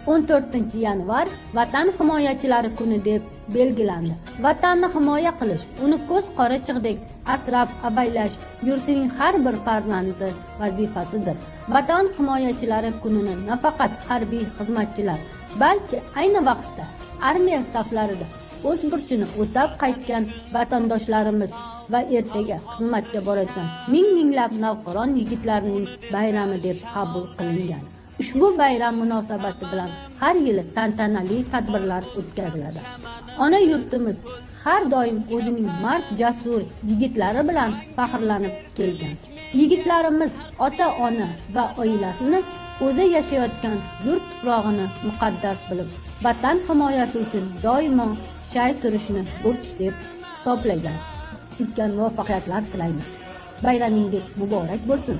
14-yanvar Vatan himoyachilari kuni deb belgilandi. Vatanni himoya qilish, uni ko'z qorachig'idek asrab avaylash yurtining har bir farzandi vazifasidir. Vatan himoyachilari kunini nafaqat harbiy xizmatchilar, balki ayni vaqtda armiya saflarida o'z burchini o'tab qaytgan vatandoshlarimiz va ertaga xizmatga boradigan ming minglab navqiron yigitlarning bayrami deb qabul qilingan. Ushbu bayram munosabati bilan har yili tantanali tadbirlar o'tkaziladi. Ona yurtimiz har doim o'zining mard, jasur yigitlari bilan faxrlanib kelgan. Yigitlarimiz ota ona va oilasini, o'zi yashayotgan yurt tuprog'ini muqaddas bilib, vatan himoyasi uchun doimo shay turishni burch deb hisoblagan. Ulkan muvaffaqiyatlar tilaymiz. Bayramingiz muborak bo'lsin!